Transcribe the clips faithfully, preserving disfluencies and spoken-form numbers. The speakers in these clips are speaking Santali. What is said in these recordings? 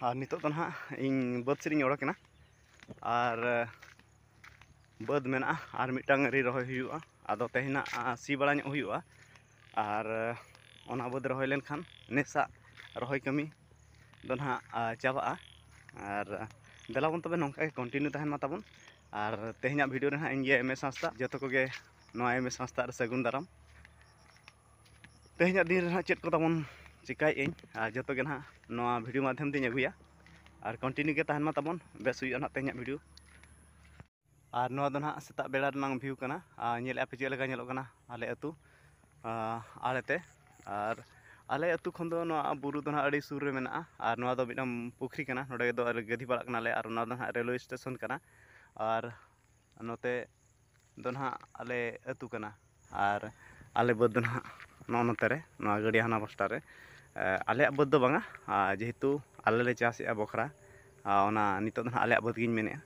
ᱟᱨ ᱱᱤᱛᱚᱜ ᱫᱚ ᱱᱟᱦᱟᱜ ᱤᱧ ᱵᱟᱹᱫᱽ ᱥᱮᱫ ᱤᱧ ᱚᱰᱚᱠ ᱮᱱᱟ᱾ ᱟᱨ ᱵᱟᱹᱫᱽ ᱢᱮᱱᱟᱜᱼᱟ, ᱟᱨ ᱢᱤᱫᱴᱟᱝ ᱟᱹᱨᱤ ᱨᱚᱦᱚᱭ ᱦᱩᱭᱩᱜᱼᱟ᱾ ᱟᱫᱚ ᱛᱮᱦᱮᱧ ᱱᱟᱜ, ᱟ, ᱥᱤ ᱵᱟᱲᱟ ᱧᱚᱜ ᱦᱩᱭᱩᱜᱼᱟ᱾ ᱟᱨ ᱚᱱᱟ ᱵᱟᱹᱫᱽ ᱨᱚᱦᱚᱭ ᱞᱮᱱᱠᱷᱟᱱ ᱱᱮᱥᱟᱜ ᱨᱚᱦᱚᱭ ᱠᱟᱹᱢᱤ ᱫᱚ ᱱᱟᱦᱟᱜ, ᱟ, ᱪᱟᱵᱟᱜᱼᱟ᱾ ᱟᱨ ᱫᱮᱞᱟ ᱵᱚᱱ ᱛᱚᱵᱮ ᱱᱚᱝᱠᱟ ᱜᱮ continue ᱛᱟᱦᱮᱱ ᱢᱟ ᱛᱟᱵᱚᱱ᱾ ᱟᱨ ᱛᱮᱦᱮᱧᱟᱜ video ᱨᱮ ᱱᱟᱦᱟᱜ ᱤᱧ ᱜᱮ ᱮᱢ ᱮᱥ ᱦᱟᱸᱥᱫᱟ, ᱡᱚᱛᱚ ᱠᱚᱜᱮ ᱱᱚᱣᱟ ᱮᱢ ᱮᱥ ᱦᱟᱸᱥᱫᱟ ᱨᱮ ᱥᱟᱹᱜᱩᱱ ᱫᱟᱨᱟᱢ᱾ ᱛᱮᱦᱮᱧᱟᱜ ᱫᱤᱱ ᱨᱮ ᱱᱟᱦᱟᱜ ᱪᱮᱫ ᱠᱚ ᱛᱟᱵᱚᱱ ᱪᱮᱠᱟᱭᱮᱫ ᱟᱹᱧ, ᱟᱨ ᱡᱚᱛᱚ ᱜᱮ ᱱᱟᱦᱟᱜ ᱱᱚᱣᱟ video ᱢᱟᱫᱽᱫᱷᱚᱢ ᱛᱮᱧ ᱟᱹᱜᱩᱭᱟ᱾ ᱟᱨ continue ᱜᱮ ᱛᱟᱦᱮᱱ ᱢᱟ ᱛᱟᱵᱚᱱ, ᱵᱮᱥ ᱦᱩᱭᱩᱜᱼᱟ ᱱᱟᱦᱟᱜ ᱛᱮᱦᱮᱧᱟᱜ video᱾ ᱟᱨ ᱱᱚᱣᱟ ᱫᱚ ᱱᱟᱦᱟᱜ ᱥᱮᱛᱟᱜ ᱵᱮᱲᱟ ᱨᱮᱱᱟᱜ view ᱠᱟᱱᱟ᱾ ᱟᱨ ᱧᱮᱞᱮᱫᱼᱟ ᱯᱮ ᱪᱮᱫ ᱞᱮᱠᱟ ᱧᱮᱞᱚᱜ ᱠᱟᱱᱟ ᱟᱞᱮ ᱟᱹᱛᱩ, ᱟᱨ ᱟᱞᱮ ᱟᱹᱛᱩ ᱠᱷᱚᱱ ᱫᱚ ᱱᱚᱣᱟ ᱵᱩᱨᱩ ᱫᱚ ᱱᱟᱦᱟᱜ ᱟᱹᱰᱤ ᱥᱩᱨ ᱨᱮ ᱢᱮᱱᱟᱜᱼᱟ᱾ ᱟᱨ ᱱᱚᱣᱟ ᱫᱚ ᱢᱤᱫᱴᱟᱝ ᱯᱩᱠᱷᱨᱤ ᱠᱟᱱᱟ, ᱱᱚᱰᱮ ᱫᱚ ᱟᱞᱮ ᱜᱟᱹᱫᱷᱤ ᱵᱟᱲᱟᱜ ᱠᱟᱱᱟᱞᱮ᱾ ᱟᱨ ᱚᱱᱟ ᱫᱚ ᱱᱟᱦᱟᱜ railway station ᱠᱟᱱᱟ᱾ ᱟᱨ ᱱᱚᱛᱮ ᱫᱚ ᱱᱟᱦᱟᱜ ᱟᱞᱮ ᱟᱹᱛᱩ ᱠᱟᱱᱟ᱾ ᱟᱨ ᱟᱞᱮ ᱵᱟᱹᱫᱽ ᱫᱚ ᱱᱟᱦᱟᱜ ᱱᱚᱜᱼᱚ ᱱᱚᱛᱮ ᱨᱮ, ᱱᱚᱣᱟ ᱜᱟᱹᱰᱭᱟᱹ ᱦᱟᱱᱟ ᱯᱟᱥᱴᱟ ᱨᱮ᱾ ᱮ, ᱟᱞᱮᱭᱟᱜ ᱵᱟᱹᱫᱽ ᱫᱚ ᱵᱟᱝᱟ, ᱟᱨ ᱡᱮᱦᱮᱛᱩ ᱟᱞᱮ ᱞᱮ ᱪᱟᱥᱮᱜᱼᱟ ᱵᱚᱠᱷᱨᱟ, ᱟᱨ ᱚᱱᱟ ᱱᱤᱛᱚᱜ ᱫᱚ ᱱᱟᱦᱟᱜ ᱟᱞᱮᱭᱟᱜ ᱵᱟᱹᱫᱽ ᱜᱤᱧ ᱢᱮᱱᱮᱜᱼᱟ᱾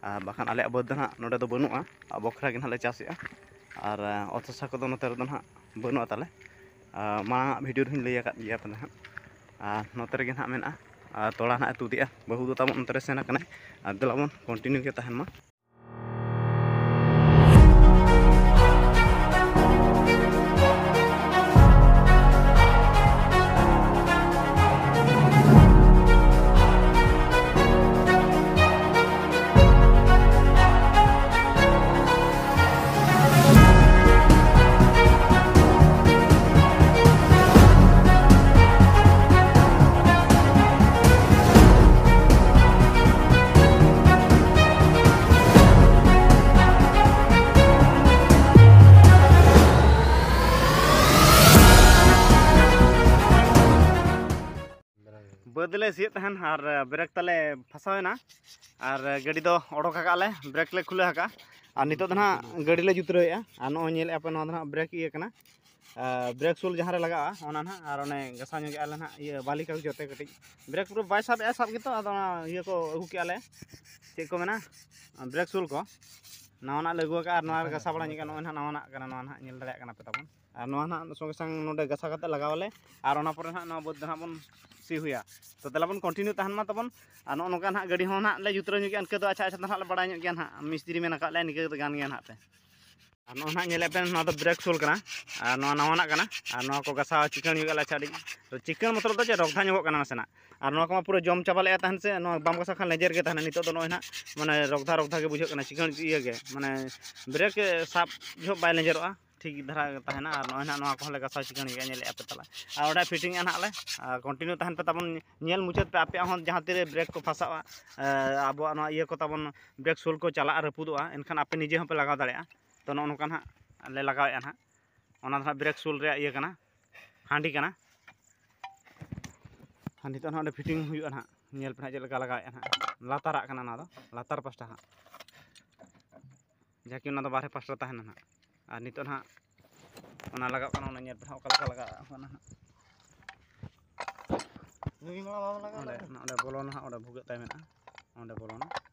ᱟᱨ ᱵᱟᱠᱷᱟᱱ ᱟᱞᱮᱭᱟᱜ ᱵᱟᱹᱫᱽ ᱫᱚ ᱱᱟᱦᱟᱜ ᱱᱚᱰᱮ ᱫᱚ ᱵᱟᱹᱱᱩᱜᱼᱟ, ᱟᱨ ᱵᱚᱠᱷᱨᱟ ᱜᱮ ᱱᱟᱦᱟᱜ ᱞᱮ ᱪᱟᱥᱮᱜᱼᱟ᱾ ᱟᱨ, ᱮ, ᱚᱛ ᱦᱟᱥᱟ ᱠᱚᱫᱚ ᱱᱚᱛᱮ ᱨᱮᱫᱚ ᱱᱟᱦᱟᱜ ᱵᱟᱹᱱᱩᱜᱼᱟ ᱛᱟᱞᱮ᱾ ᱟᱨ ᱢᱟᱲᱟᱝ ᱟᱜ video ᱨᱮᱦᱚᱸᱧ ᱞᱟᱹᱭ ᱟᱠᱟᱫ ᱜᱮᱭᱟ ᱯᱮ ᱱᱟᱦᱟᱜ᱾ ᱟᱨ ᱱᱚᱛᱮ ᱨᱮᱜᱮ ᱱᱟᱦᱟᱜ ᱢᱮᱱᱟᱜᱼᱟ᱾ ᱟᱨ ᱛᱚᱲᱟ ᱱᱟᱦᱟᱜ ᱮ ᱛᱩᱫᱮᱜᱼᱟ, ᱵᱟᱹᱦᱩ ᱫᱚ ᱛᱟᱵᱚᱱ ᱚᱱᱛᱮ ᱨᱮ ᱥᱮᱱ ᱟᱠᱟᱱᱟᱭ᱾ ᱟᱨ ᱫᱮᱞᱟ ᱵᱚᱱ continue ᱜᱮ ᱛᱟᱦᱮᱱ ᱢᱟ᱾ ᱵᱟᱹᱫᱽ ᱞᱮ ᱥᱤᱭᱮᱫ ᱛᱟᱦᱮᱱ ᱟᱨ brake ᱛᱟᱞᱮ ᱯᱷᱟᱥᱟᱣ ᱮᱱᱟ᱾ ᱟᱨ ᱜᱟᱹᱰᱤ ᱫᱚ ᱚᱰᱚᱠ ᱟᱠᱟᱫ ᱞᱮ, brake ᱞᱮ ᱠᱷᱩᱞᱟᱹᱣ ᱟᱠᱟᱫᱼᱟ᱾ ᱟᱨ ᱱᱤᱛᱚᱜ ᱫᱚ ᱱᱟᱦᱟᱜ ᱜᱟᱹᱰᱤ ᱞᱮ ᱡᱩᱛᱨᱟᱹᱣᱮᱫᱼᱟ᱾ ᱟᱨ ᱱᱚᱜᱼᱚᱭ ᱧᱮᱞᱮᱫᱼᱟ ᱯᱮ, ᱱᱚᱣᱟ ᱫᱚ ᱱᱟᱦᱟᱜ brake ᱤᱭᱟᱹ ᱠᱟᱱᱟ, brake shoe ᱡᱟᱦᱟᱸ ᱨᱮ ᱞᱟᱜᱟᱜᱼᱟ ᱚᱱᱟ ᱱᱟᱦᱟᱜ᱾ ᱟᱨ ᱚᱱᱮ ᱜᱷᱟᱥᱟᱣ ᱧᱚᱜᱮᱫᱼᱟ ᱞᱮ ᱱᱟᱦᱟᱜ ᱤᱭᱟᱹ ᱵᱟᱞᱤ ᱠᱟᱜᱚᱡᱽ ᱡᱚᱛᱮ ᱠᱟᱹᱴᱤᱡ᱾ Brake ᱯᱩᱨᱟᱹ ᱵᱟᱭ ᱥᱟᱵᱮᱜᱼᱟ, ᱥᱟᱵ ᱜᱮᱛᱚ᱾ ᱟᱫᱚ ᱚᱱᱟ ᱤᱭᱟᱹ ᱠᱚ ᱟᱹᱜᱩ ᱠᱮᱜᱼᱟ ᱞᱮ, ᱪᱮᱫ ᱠᱚ ᱢᱮᱱᱟ, brake shoe ᱠᱚ᱾ ᱱᱟᱣᱟᱱᱟᱜ ᱞᱮ ᱟᱹᱜᱩ ᱟᱠᱟᱫᱼᱟ ᱟᱨ ᱱᱚᱣᱟ ᱨᱮ ᱜᱷᱟᱥᱟᱣ ᱵᱟᱲᱟ ᱧᱚᱜᱮᱫᱼᱟ᱾ ᱱᱚᱜᱼᱚᱭ ᱱᱟᱦᱟᱜ ᱱᱟᱣᱟᱱᱟᱜ ᱠᱟᱱᱟ, ᱱᱚᱣᱟ ᱱᱟᱦᱟᱜ ᱧᱮᱞ ᱫᱟᱲᱮᱭᱟᱜ ᱠᱟᱱᱟ ᱯᱮ ᱛᱟᱵᱚᱱ᱾ ᱟᱨ ᱱᱚᱣᱟ ᱱᱟᱦᱟᱜ ᱥᱚᱸᱜᱮ ᱥᱟᱝ ᱱᱚᱰᱮ ᱜᱷᱟᱥᱟᱣ ᱠᱟᱛᱮ ᱞᱟᱜᱟᱣ ᱟᱞᱮ, ᱟᱨ ᱚᱱᱟ ᱯᱚᱨᱮ ᱱᱟᱦᱟᱜ ᱱᱚᱣᱟ ᱵᱟᱹᱫᱽ ᱫᱚ ᱱᱟᱦᱟᱜ ᱵᱚᱱ ᱥᱤ ᱦᱩᱭᱟ᱾ ᱛᱚ ᱫᱮᱞᱟ ᱵᱚᱱ continue ᱛᱟᱦᱮᱱ ᱢᱟ ᱛᱟᱵᱚᱱ᱾ ᱟᱨ ᱱᱚᱜᱼᱚ ᱱᱚᱝᱠᱟ ᱱᱟᱦᱟᱜ ᱜᱟᱹᱰᱤ ᱦᱚᱸ ᱱᱟᱦᱟᱜ ᱞᱮ ᱡᱩᱛᱨᱟᱹᱣ ᱧᱚᱜ ᱜᱮᱭᱟ, ᱤᱱᱠᱟᱹ ᱫᱚ ᱟᱪᱪᱷᱟ ᱟᱪᱪᱷᱟ ᱫᱚ ᱱᱟᱦᱟᱜ ᱞᱮ ᱵᱟᱲᱟᱭ ᱧᱚᱜ ᱜᱮᱭᱟ ᱱᱟᱦᱟᱜ, ᱢᱤᱥᱛᱨᱤ ᱢᱮᱱ ᱟᱠᱟᱫ ᱞᱮᱭᱟ ᱱᱤᱝᱠᱟᱹ ᱫᱚ ᱜᱟᱱ ᱜᱮᱭᱟ ᱱᱟᱦᱟᱜ ᱯᱮ᱾ ᱟᱨ ᱱᱚᱜᱼᱚ ᱱᱟᱦᱟᱜ ᱧᱮᱞᱮᱫ ᱵᱮᱱ, ᱱᱚᱣᱟ ᱫᱚ brake shoe ᱠᱟᱱᱟ, ᱟᱨ ᱱᱚᱣᱟ ᱱᱟᱣᱟᱱᱟᱜ ᱠᱟᱱᱟ, ᱟᱨ ᱱᱚᱣᱟ ᱠᱚ ᱜᱷᱟᱥᱟᱣ ᱪᱤᱠᱟᱹᱬ ᱧᱚᱜ ᱟᱞᱮ ᱟᱪᱪᱷᱟ ᱟᱹᱰᱤ, ᱛᱚ ᱪᱤᱠᱟᱹᱬ ᱢᱚᱛᱞᱚᱵ ᱫᱚ ᱪᱮᱫ, ᱨᱚᱜᱽᱫᱷᱟ ᱧᱚᱜᱚᱜ ᱠᱟᱱᱟ ᱱᱟᱥᱮᱱᱟᱜ᱾ ᱟᱨ ᱱᱚᱣᱟ ᱠᱚᱢᱟ ᱯᱩᱨᱟᱹ ᱡᱚᱢ ᱪᱟᱵᱟ ᱞᱮᱫᱼᱟ ᱛᱟᱦᱮᱱ ᱥᱮ, ᱱᱚᱣᱟ ᱵᱟᱢ ᱜᱷᱟᱥᱟᱣ ᱠᱷᱟᱱ ᱞᱮᱸᱡᱮᱨ ᱜᱮ ᱛᱟᱦᱮᱱᱟ᱾ ᱱᱤᱛᱚᱜ ᱫᱚ ᱱᱚᱜᱼᱚᱭ ᱱᱟᱦᱟᱜ ᱢᱟᱱᱮ ᱨᱚᱜᱽᱫᱷᱟ ᱨᱚᱜᱽᱫᱷᱟ ᱜᱮ ᱵᱩᱡᱷᱟᱹᱜ ᱠᱟᱱᱟ, ᱪᱤᱠᱟᱹᱬ ᱤᱭᱟᱹ ᱜᱮ, ᱢᱟᱱᱮ brake ᱥᱟᱵ ᱡᱚᱦᱚᱜ ᱵᱟᱭ ᱞᱮᱸᱡᱮᱨᱚᱜᱼᱟ, ᱴᱷᱤᱠ ᱫᱷᱟᱨᱟ ᱜᱮ ᱛᱟᱦᱮᱱᱟ᱾ ᱟᱨ ᱱᱚᱜᱼᱚᱭ ᱱᱟᱦᱟᱜ ᱱᱚᱣᱟ ᱠᱚᱦᱚᱸ ᱞᱮ ᱜᱷᱟᱥᱟᱣ ᱪᱤᱠᱟᱹᱬ ᱜᱮᱭᱟ, ᱧᱮᱞᱮᱫᱼᱟ ᱯᱮ ᱛᱟᱞᱟ᱾ ᱟᱨ ᱚᱸᱰᱮ fitting ᱟ ᱱᱟᱦᱟᱜ ᱞᱮ, ᱟᱨ continue ᱛᱟᱦᱮᱱ ᱯᱮ ᱛᱟᱵᱚᱱ, ᱧᱮᱞ ᱢᱩᱪᱟᱹᱫ ᱯᱮ ᱟᱯᱮᱭᱟᱜ ᱦᱚᱸ ᱡᱟᱦᱟᱸ ᱛᱤᱨᱮ brake ᱠᱚ ᱯᱷᱟᱥᱟᱜᱼᱟ, ᱮ, ᱟᱵᱚᱣᱟᱜ ᱱᱚᱣᱟ ᱤᱭᱟᱹ ᱠᱚ ᱛᱟᱵᱚᱱ brake shoe ᱠᱚ ᱪᱟᱞᱟᱜᱼᱟ, ᱨᱟᱹᱯᱩᱫᱚᱜᱼᱟ, ᱮᱱᱠᱷᱟᱱ ᱟᱯᱮ ᱱᱤᱡᱮ ᱦᱚᱸᱯᱮ ᱞᱟᱜᱟᱣ ᱫᱟᱲᱮᱭᱟᱜᱼᱟ᱾ ᱛᱚ ᱱᱚᱜᱼᱚ ᱱᱚᱝᱠᱟ ᱱᱟᱦᱟᱜ ᱞᱮ ᱞᱟᱜᱟᱣᱮᱫᱼᱟ ᱱᱟᱦᱟᱜ᱾ ᱚᱱᱟ ᱫᱚ ᱱᱟᱦᱟᱜ brake shoe ᱨᱮᱭᱟᱜ ᱤᱭᱟᱹ ᱠᱟᱱᱟ, ᱦᱟᱺᱰᱤ ᱠᱟᱱᱟ᱾ ᱟᱨ ᱱᱤᱛᱚᱜ ᱱᱟᱦᱟᱜ ᱚᱸᱰᱮ fitting ᱦᱩᱭᱩᱜᱼᱟ ᱱᱟᱦᱟᱜ, ᱧᱮᱞ ᱯᱮ ᱱᱟᱦᱟᱜ ᱪᱮᱫ ᱞᱮᱠᱟ ᱞᱟᱜᱟᱣᱮᱫᱼᱟ ᱱᱟᱦᱟᱜ᱾ ᱞᱟᱛᱟᱨᱟᱜ ᱠᱟᱱᱟ ᱱᱚᱣᱟ ᱫᱚ, ᱞᱟᱛᱟᱨ ᱯᱟᱥᱴᱟ ᱦᱟᱸᱜ, ᱡᱟᱦᱟᱸ ᱠᱤ ᱚᱱᱟ ᱫᱚ ᱵᱟᱨᱦᱮ ᱯᱟᱥᱴᱟ ᱛᱟᱦᱮᱱᱟ ᱱᱟᱦᱟᱜ᱾ ᱟᱨ ᱱᱤᱛᱚᱜ ᱱᱟᱦᱟᱜ ᱚᱱᱟ ᱞᱟᱜᱟᱜ ᱠᱟᱱᱟ, ᱚᱱᱟ ᱧᱮᱞ ᱯᱮ ᱱᱟᱦᱟᱜ ᱚᱠᱟ ᱞᱮᱠᱟ ᱞᱟᱜᱟᱜ ᱠᱟᱱᱟ ᱱᱟᱦᱟᱜ᱾ ᱱᱩᱭ ᱢᱟ ᱵᱟᱝ ᱞᱟᱜᱟᱜ ᱚᱸᱰᱮ, ᱠᱟᱱᱟ᱾ ᱚᱸᱰᱮ ᱵᱚᱞᱚᱱᱟ ᱦᱟᱸᱜ, ᱚᱸᱰᱮ ᱵᱷᱩᱜᱟᱹᱜ ᱛᱟᱭ ᱢᱮᱱᱟᱜᱼᱟ, ᱚᱸᱰᱮ ᱵᱚᱞᱚᱱᱟ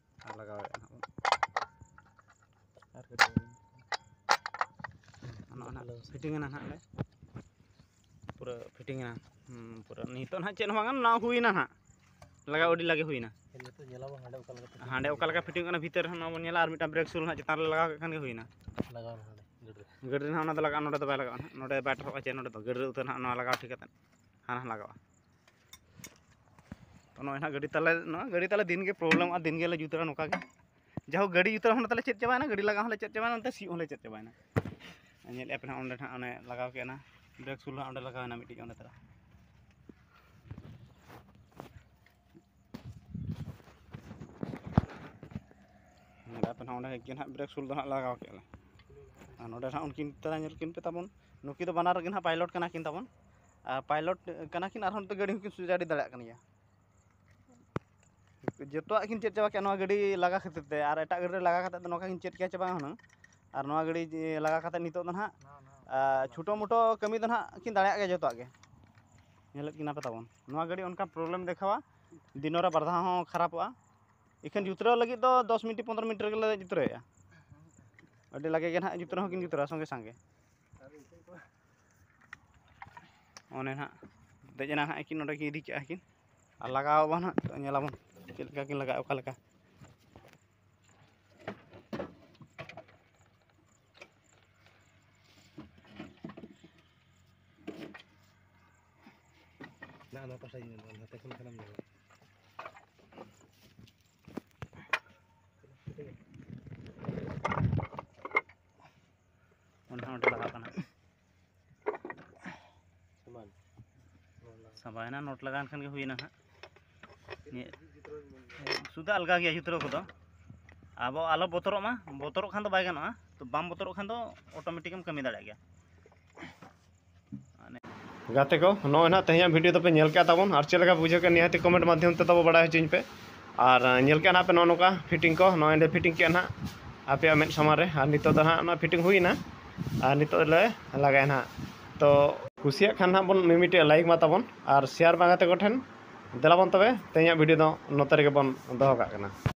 ᱟᱨ ᱞᱟᱜᱟᱣᱮᱫᱼᱟ ᱱᱟᱦᱟᱜ ᱵᱚᱱ᱾ ᱟᱨ ᱠᱟᱹᱴᱤᱡ ᱚᱱᱟ, ᱚᱱᱟ fitting ᱮᱱᱟ ᱱᱟᱦᱟᱜ ᱚᱸᱰᱮ᱾ ᱯᱩᱨᱟᱹ fitting ᱮᱱᱟ᱾ ᱦᱩᱸ, ᱯᱩᱨᱟᱹ ᱱᱤᱛᱚᱜ ᱱᱟᱦᱟᱜ ᱪᱮᱫ ᱦᱚᱸ ᱵᱟᱝᱟ, ᱚᱱᱟ ᱦᱩᱭᱱᱟ ᱱᱟᱦᱟᱜ᱾ ᱞᱟᱜᱟᱣ ᱟᱹᱰᱤ ᱞᱟᱜᱮ ᱦᱩᱭᱱᱟ᱾ ᱱᱤᱛᱚᱜ ᱧᱮᱞᱟᱵᱚᱱ ᱦᱟᱸᱰᱮ ᱚᱠᱟ ᱞᱮᱠᱟ fitting ᱦᱟᱸᱰᱮ ᱚᱠᱟ ᱞᱮᱠᱟ fitting ᱠᱟᱱᱟ, ᱵᱷᱤᱛᱟᱹᱨ ᱨᱮᱦᱚᱸ ᱱᱚᱣᱟ ᱵᱚᱱ ᱧᱮᱞᱟ, ᱟᱨ ᱢᱤᱫᱴᱟᱝ brake shoe ᱱᱟᱦᱟᱜ ᱪᱮᱛᱟᱱ ᱨᱮ ᱞᱟᱜᱟᱣ ᱠᱮᱫ ᱠᱷᱟᱱ ᱜᱮ ᱦᱩᱭᱱᱟ᱾ ᱞᱟᱜᱟᱣ ᱱᱟ ᱦᱟᱸᱰᱮ ᱜᱟᱹᱰᱤ ᱨᱮ᱾ ᱜᱟᱹᱰᱤ ᱨᱮ ᱱᱟᱦᱟᱜ ᱚᱱᱟ ᱫᱚ ᱞᱟᱜᱟᱜᱼᱟ, ᱱᱚᱸᱰᱮ ᱫᱚ ᱵᱟᱭ ᱞᱟᱜᱟᱜᱼᱟ ᱱᱟᱦᱟᱜ, ᱱᱚᱸᱰᱮ ᱵᱟᱭ ᱴᱷᱚᱠᱚᱜᱼᱟ ᱪᱮ, ᱱᱚᱸᱰᱮ ᱫᱚ ᱜᱟᱹᱰᱤ ᱨᱮ ᱩᱛᱟᱹᱨ ᱱᱟᱦᱟᱜ ᱱᱚᱣᱟ ᱞᱟᱜᱟᱣ ᱴᱷᱤᱠ ᱠᱟᱛᱮᱫ ᱦᱟᱱᱟ ᱞᱟᱜᱟᱜᱼᱟ᱾ ᱛᱚ ᱱᱚᱜᱼᱚᱭ ᱱᱟᱦᱟᱜ ᱜᱟᱹᱰᱤ ᱛᱟᱞᱮ, ᱱᱚᱣᱟ ᱜᱟᱹᱰᱤ ᱛᱟᱞᱮ ᱫᱤᱱ ᱜᱮ problemᱚᱜᱼᱟ, ᱫᱤᱱ ᱜᱮᱞᱮ ᱡᱩᱛᱟ ᱱᱚᱝᱠᱟ ᱜᱮ᱾ ᱡᱟᱭᱦᱳᱠ, ᱜᱟᱹᱰᱤ ᱡᱩᱛ ᱨᱮᱦᱚᱸ ᱛᱟᱞᱮ ᱪᱮᱫ ᱪᱟᱵᱟᱭᱮᱱᱟ, ᱜᱟᱹᱰᱤ ᱞᱟᱜᱟ ᱦᱚᱸᱞᱮ ᱪᱮᱫ ᱪᱟᱵᱟᱭᱮᱱᱟ, ᱚᱱᱛᱮ ᱥᱤᱭᱳᱜ ᱦᱚᱸᱞᱮ ᱪᱮᱫ ᱪᱟᱵᱟᱭᱮᱱᱟ᱾ ᱧᱮᱞᱮᱫᱼᱟ ᱯᱮ ᱱᱟᱦᱟᱜ ᱚᱸᱰᱮ ᱱᱟᱦᱟᱜ ᱚᱱᱮ ᱞᱟᱜᱟᱣ ᱠᱮᱫᱼᱟ ᱱᱟ brake shoe ᱦᱟᱸᱜ ᱚᱸᱰᱮ ᱞᱟᱜᱟᱣᱮᱱᱟ ᱢᱤᱫᱴᱤᱡ ᱚᱸᱰᱮ ᱛᱟᱨᱟ᱾ ᱧᱮᱞᱮᱫᱼᱟ ᱯᱮ ᱱᱟᱦᱟᱜ ᱚᱸᱰᱮ ᱜᱮ ᱱᱟᱦᱟᱜ brake shoe ᱫᱚ ᱱᱟᱦᱟᱜ ᱞᱟᱜᱟᱣ ᱠᱮᱫᱼᱟ ᱞᱮ᱾ ᱟᱨ ᱱᱚᱸᱰᱮ ᱱᱟᱦᱟᱜ ᱩᱱᱠᱤᱱ ᱛᱟᱨᱟ ᱧᱮᱞ ᱠᱤᱱ ᱯᱮ ᱛᱟᱵᱚᱱ, ᱱᱩᱠᱤᱱ ᱫᱚ ᱵᱟᱱᱟᱨ ᱜᱮ ᱱᱟᱦᱟᱜ pilot ᱠᱟᱱᱟ ᱠᱤᱱ ᱛᱟᱵᱚᱱ᱾ ᱟᱨ pilot ᱠᱟᱱᱟ ᱠᱤᱱ, ᱟᱨᱦᱚᱸ ᱱᱤᱛᱚᱜ ᱜᱟᱹᱰᱤ ᱦᱚᱸᱠᱤᱱ ᱥᱩᱡᱟᱰᱤ ᱫᱟᱲᱮᱭᱟᱜ ᱠᱟᱱ ᱜᱮᱭᱟ᱾ ᱡᱚᱛᱚᱣᱟᱜ ᱠᱤᱱ ᱪᱮᱫ ᱪᱟᱵᱟ ᱠᱮᱫᱼᱟ ᱱᱚᱣᱟ ᱜᱟᱹᱰᱤ ᱞᱟᱜᱟ ᱠᱷᱟᱹᱛᱤᱨ ᱛᱮ, ᱟᱨ ᱮᱴᱟᱜ ᱜᱟᱹᱰᱤ ᱨᱮ ᱞᱟᱜᱟ ᱠᱟᱛᱮᱫ ᱫᱚ ᱱᱚᱝᱠᱟ ᱠᱤᱱ ᱪᱮᱫ ᱠᱮᱭᱟ ᱪᱮ ᱵᱟᱝ ᱦᱩᱱᱟᱹᱝ᱾ ᱟᱨ ᱱᱚᱣᱟ ᱜᱟᱹᱰᱤ ᱡᱮ ᱞᱟᱜᱟ ᱠᱟᱛᱮᱫ ᱱᱤᱛᱚᱜ ᱫᱚ ᱱᱟᱦᱟᱜ, ᱟᱨ ᱪᱷᱳᱴᱳ ᱢᱳᱴᱳ ᱠᱟᱹᱢᱤ ᱫᱚ ᱱᱟᱦᱟᱜ ᱠᱤᱱ ᱫᱟᱲᱮᱭᱟᱜ ᱜᱮᱭᱟ ᱡᱚᱛᱚᱣᱟᱜ ᱜᱮ᱾ ᱧᱮᱞᱮᱫ ᱠᱤᱱᱟ ᱯᱮ ᱛᱟᱵᱚᱱ, ᱱᱚᱣᱟ ᱜᱟᱹᱰᱤ ᱚᱱᱠᱟ problem ᱫᱮᱠᱷᱟᱣᱟ, ᱫᱤᱱᱚ ᱨᱮ ᱵᱟᱨ ᱫᱷᱟᱣ ᱦᱚᱸ ᱠᱷᱟᱨᱟᱯᱚᱜᱼᱟ᱾ ᱤᱠᱷᱟᱹᱱ ᱡᱩᱛᱨᱟᱹᱣ ᱞᱟᱹᱜᱤᱫ ᱫᱚ ᱫᱚᱥ ᱢᱤᱱᱤᱴ ᱯᱚᱱᱫᱽᱨᱚ ᱢᱤᱱᱤᱴ ᱨᱮᱜᱮ ᱞᱮ ᱡᱩᱛᱨᱟᱹᱣᱮᱫᱼᱟ᱾ ᱟᱹᱰᱤ ᱞᱟᱜᱮ ᱜᱮ ᱱᱟᱦᱟᱜ ᱡᱩᱛᱨᱟᱹᱣ ᱦᱚᱸᱠᱤᱱ ᱡᱩᱛᱨᱟᱹᱣᱟ ᱥᱚᱸᱜᱮ ᱥᱟᱸᱜᱮ᱾ ᱚᱱᱮ ᱱᱟᱦᱟᱜ ᱫᱮᱡ ᱮᱱᱟ ᱱᱟᱦᱟᱜ ᱠᱤᱱ, ᱱᱚᱸᱰᱮ ᱠᱤᱱ ᱤᱫᱤ ᱠᱮᱜᱼᱟ ᱠᱤᱱ ᱟᱨ ᱞᱟᱜᱟᱣ ᱟᱵᱚᱱ ᱱᱟᱦᱟᱜ᱾ ᱛᱚ ᱧᱮᱞᱟᱵᱚᱱ ᱪᱮᱫ ᱞᱮᱠᱟ ᱠᱤᱱ ᱞᱟᱜᱟᱜᱼᱟ, ᱚᱠᱟ ᱞᱮᱠᱟ᱾ ᱱᱟ, ᱱᱚᱣᱟ ᱯᱟᱥᱴᱟ ᱧᱮᱞ ᱢᱮ, ᱱᱟᱛᱮ ᱠᱷᱚᱱ ᱠᱷᱟᱱᱮᱢ ᱧᱮᱞᱟ᱾ ᱚᱱᱟ ᱦᱚᱸ ᱚᱸᱰᱮ ᱞᱟᱜᱟᱣ ᱠᱟᱱᱟ᱾ ᱥᱟᱵᱟᱭᱮᱱᱟ, ᱱᱚᱴ ᱞᱟᱜᱟᱣᱮᱱ ᱠᱷᱟᱱ ᱜᱮ ᱦᱩᱭᱮᱱᱟ ᱦᱟᱸᱜ᱾ ᱱᱤᱭᱟᱹ ᱥᱩᱫᱷᱟᱹ ᱟᱞᱜᱟ ᱜᱮᱭᱟ ᱡᱩᱛᱨᱟᱹᱣ ᱠᱚᱫᱚ᱾ ᱟᱵᱚ ᱟᱞᱚ ᱵᱚᱛᱚᱨᱚᱜ ᱢᱟ, ᱵᱚᱛᱚᱨᱚᱜ ᱠᱷᱟᱱ ᱫᱚ ᱵᱟᱭ ᱜᱟᱱᱚᱜᱼᱟ᱾ ᱛᱚ ᱵᱟᱢ ᱵᱚᱛᱚᱨᱚᱜ ᱠᱷᱟᱱ ᱫᱚ automatic ᱮᱢ ᱠᱟᱹᱢᱤ ᱫᱟᱲᱮᱭᱟᱜ ᱜᱮᱭᱟ᱾ ᱜᱟᱛᱮ ᱠᱚ, ᱱᱚᱜᱼᱚᱭ ᱱᱟᱦᱟᱜ ᱛᱮᱦᱮᱧᱟᱜ video ᱫᱚᱯᱮ ᱧᱮᱞ ᱠᱮᱜᱼᱟ ᱛᱟᱵᱚᱱ, ᱟᱨ ᱪᱮᱫ ᱞᱮᱠᱟ ᱵᱩᱡᱷᱟᱹᱣ ᱠᱮᱫ ᱱᱤᱦᱟᱹᱛᱤ comment ᱢᱟᱫᱽᱫᱷᱚᱢ ᱛᱮ ᱛᱟᱵᱚ ᱵᱟᱲᱟᱭ ᱦᱚᱪᱚᱧ ᱯᱮ᱾ ᱟᱨ ᱧᱮᱞ ᱠᱮᱜᱼᱟ ᱱᱟᱦᱟᱜ ᱯᱮ ᱱᱚᱜᱼᱚ ᱱᱚᱝᱠᱟ fitting ᱠᱚ, ᱱᱚᱜᱼᱚᱭ ᱞᱮ fitting ᱠᱮᱜᱼᱟ ᱱᱟᱦᱟᱜ ᱟᱯᱮᱭᱟᱜ ᱢᱮᱫ ᱥᱟᱢᱟᱝ ᱨᱮ᱾ ᱟᱨ ᱱᱤᱛᱚᱜ ᱫᱚ ᱱᱟᱦᱟᱜ ᱱᱚᱣᱟ fitting ᱦᱩᱭᱱᱟ, ᱟᱨ ᱱᱤᱛᱚᱜ ᱞᱮ ᱞᱟᱜᱟᱭᱟ ᱱᱟᱦᱟᱜ᱾ ᱛᱚ ᱠᱩᱥᱤᱭᱟᱜ ᱠᱷᱟᱱ ᱱᱟᱦᱟᱜ ᱵᱚᱱ ᱢᱤᱢᱤᱫᱴᱮᱡ like ᱢᱟ ᱛᱟᱵᱚᱱ, ᱟᱨ share ᱢᱟ ᱜᱟᱛᱮ ᱠᱚᱴᱷᱮᱱ᱾ ᱫᱮᱞᱟ ᱵᱚᱱ ᱛᱚᱵᱮ, ᱛᱮᱦᱮᱧᱟᱜ video ᱫᱚ ᱱᱚᱛᱮ ᱨᱮᱜᱮ ᱵᱚᱱ ᱫᱚᱦᱚ ᱠᱟᱜ ᱠᱟᱱᱟ᱾